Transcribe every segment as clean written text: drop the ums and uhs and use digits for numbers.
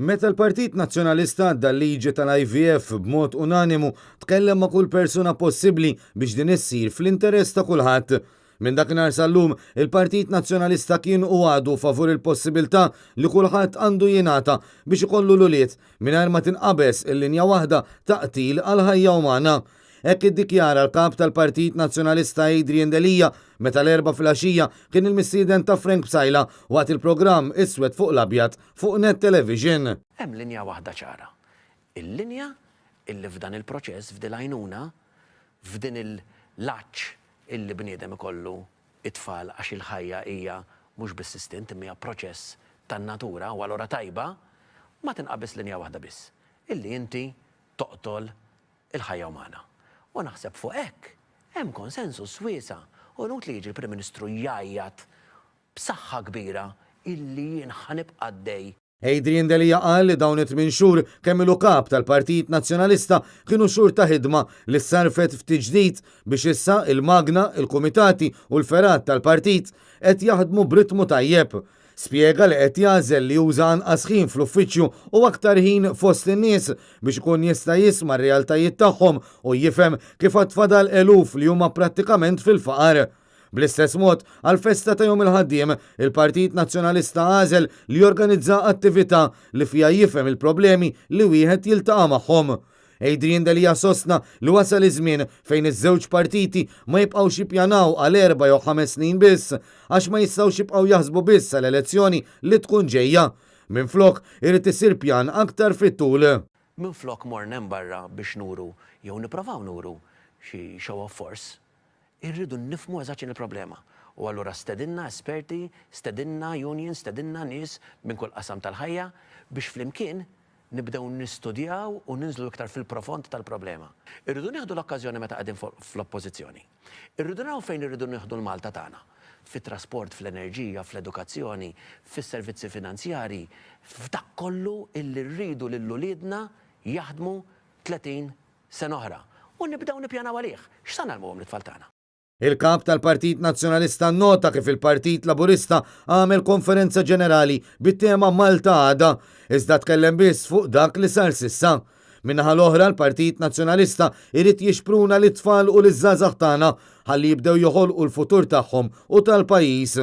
Meta l-Partit Nazzjonalista għadda l-liġi tal-IVF b'mod unanimu, tkellem ma' kull persuna possibbli biex din issir fl-interess ta' kulħadd. Minn dakinhar sal-lum, il-Partit Nazzjonalista kien u għadu favur il-possibilità li kulħadd għandu jingħata biex ikollu l-ulied mingħajr ma tinqabeż il-linja waħda ta' qtil għall-ħajja umana. Hekk iddikjara l-Kap tal-Partit Nazzjonalista Adrian Delia meta l-Erbgħa filgħaxija kien il-mistieden ta' Frank Psaila waqt il-programm Iswed fuq l-Abjad fuq Net Television. Hemm linja waħda ċara. Il-linja illi f'dan il-proċess, f'dil-għajnuna, f'din il-għatx illi bniedem ikollu it-tfal għax il-ħajja hija mhux biss istint imma hija proċess tan-natura u allura tajba, ma tinqabeż linja waħda biss, illi inti toqtol il-ħajja umana. U naħseb fuq hekk hemm konsensus wiesa' u inutli jiġi l-Prim Ministru jgħajjat b'saħħa kbira illi jien ħa nibqa' għaddej. Adrian Delia qal li dawn it-tmien xhur kemm ilu Kap tal-Partit Nazzjonalista kienu xhur ta' ħidma li ssarrfet f'tiġdid biex issa il-magna, il-kumitati u l-fergħat tal-partit qed jaħdmu b'ritmu tajjeb. Spjega li qed jagħżel li juża anqas ħin fl-uffiċċju u aktar ħin fost in-nies biex ikun jista' jisma' r-realtajiet tagħhom u jifhem kif għad fadal eluf li huma prattikament fil-faqar. Bl-istess mod, għall-festa ta' Jum il-Ħaddiem, il-Partit Nazzjonalista għażel li jorganizza attività li fiha jifhem il-problemi li wieħed jiltaqa' magħhom. Adrian Delia sostna li wasal iż-żmien fejn iż-żewġ partiti ma jibqgħux jippjanaw għal erba' jew ħames snin biss għax ma jistgħux jibqgħu jaħsbu biss għal elezzjoni li tkun ġejja. Minflok, irid isir pjan aktar fit-tul. Minflok morna hemm barra biex nuru jew nipprovaw nuru xi show of force, irridu nifhmu eżatt x'inhi l-problema. U allura stedinna esperti, stedinna unions, stedinna nies minn kull qasam tal-ħajja biex flimkien nibdew nistudjaw u ninżlu iktar fil-profond tal-problema. Irridu nieħdu l-okkażjoni meta qegħdin fl-Oppożizzjoni. Irridu naraw fejn irridu nieħdu l-Malta tagħna. Fit-trasport, fl-enerġija, fl-edukazzjoni, fis-servizzi finanzjarji, f'dak kollu illi rridu lil uliedna jaħdmu 30 sena oħra. U nibdew nippjanaw għalih. X'sa ngħallmuhom lit-tfal tagħna? Il-Kap tal-Partit Nazzjonalista nnota kif il-Partit Laburista għamel konferenza ġenerali bit-tema Malta Għada, iżda tkellem biss fuq dak li sar s'issa. Min-naħa l-oħra l-Partit Nazzjonalista jrid jixpruna lit-tfal u liż-żgħażagħ tagħna ħalli jibdew joħolqu l-futur tagħhom u tal-pajjiż.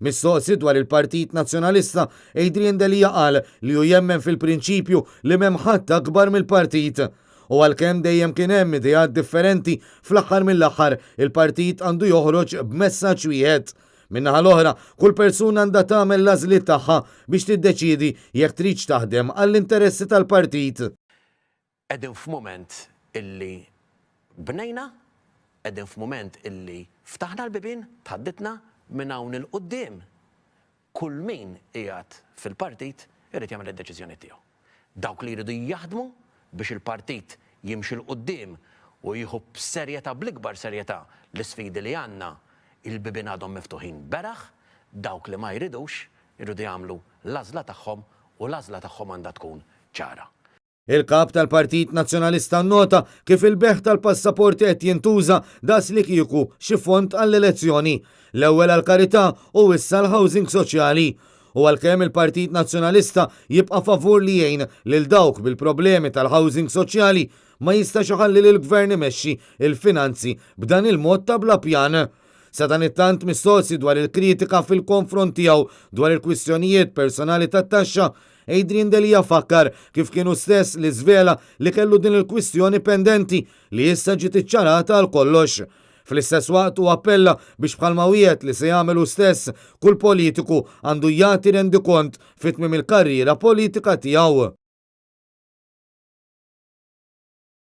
Mistoqsi dwar il-Partit Nazzjonalista, Adrian Delia qal li hu jemmen fil-prinċipju li m'hemm ħadd akbar mill-partit. U għalkemm dejjem kien hemm ideat differenti, fl-aħħar mill-aħħar il-partit għandu joħroġ b'messaġġ wieħed. Min-naħa l-oħra, kull persuna għandha tagħmel l-għażliet tagħha biex tiddeċiedi jekk tridx taħdem għall-interessi tal-partit. Qegħdin f'mument illi bnejna, qegħdin f'mument illi ftaħna l-bibien, tħadditna, minn hawn 'il quddiem kull min qiegħed fil-partit irid jagħmel id-deċiżjoni tiegħu. Dawk li jridu jaħdmu biex il-partit jimxi 'l quddiem u jieħu b'serjetà, bl-ikbar serjetà, l-isfidi li għandna, il-bibien għadhom miftuħin beraħ, dawk li ma jridux, iridu jagħmlu l-għażla tagħhom u l-għażla tagħhom għandha tkun ċara. Il-Kap tal-Partit Nazzjonalista nnota kif il-bejgħ tal-passaporti qed jintuża daqs li kieku xi fond għall-elezzjoni. L-ewwel għall-karità u issa l-housing soċjali. U għalkemm il-Partit Nazzjonalista jibqa' favur li jgħin lil dawk bil-problemi tal-housing soċjali, ma jistax iħalli lill-Gvern imexxi l-finanzi b'dan il-mod ta' bla pjan. Sadanittant mistoqsi dwar il-kritika fil-konfront tiegħu dwar il-kwistjonijiet personali tat-taxxa, Adrian Delia fakkar kif kien hu stess li żvela li kellu din il-kwistjoni pendenti li issa ġiet iċċarata għal kollox. Fl-istess waqt hu appella biex bħalma wiegħed li se jagħmel hu stess, kull politiku għandu jagħti rendikont fi tmiem il-karriera politika tiegħu.